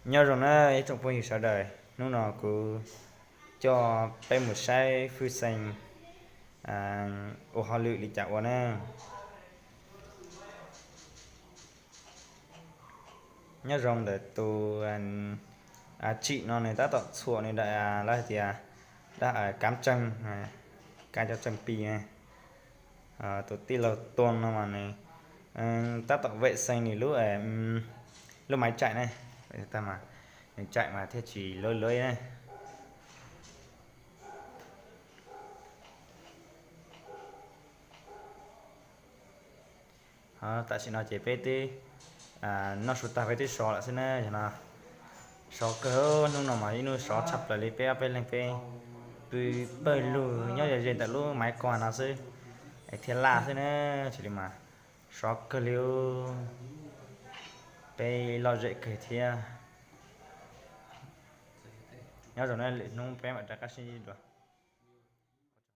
Nyob zoo na ib tsoom phooj ywg sawv daws, hnub no kuv coj peb mus saib hwj xeev ua hauj lwm li cas ua na. Nyob zoo ntawm tus tsim no nws tab tom txhuam nws daim, lawv hais tias daim kav tseem, kav cov tseem pis na. Tus tij laug Tuag no mas nws tab tom vem xees nws lub, lub maiv tsaim ne. Nws tsaim mas thiaj tsis luab luab na. Tam sim no ces peb twb noj su tag peb twb sov lawm xwb na. Yog no sov kawg, hnub no mas ib hnub sov tshaj plaws li, peb ob peb leeg peb pw pawg lug nyob ze ze ntawm lub maiv ko no xwb es thiaj laj xwb na. Tsis li mas sov kawg li, peb lom zem kawg thiab. Nyob zoo na, lwm hnub peb mam rov qab sib ntsib dua.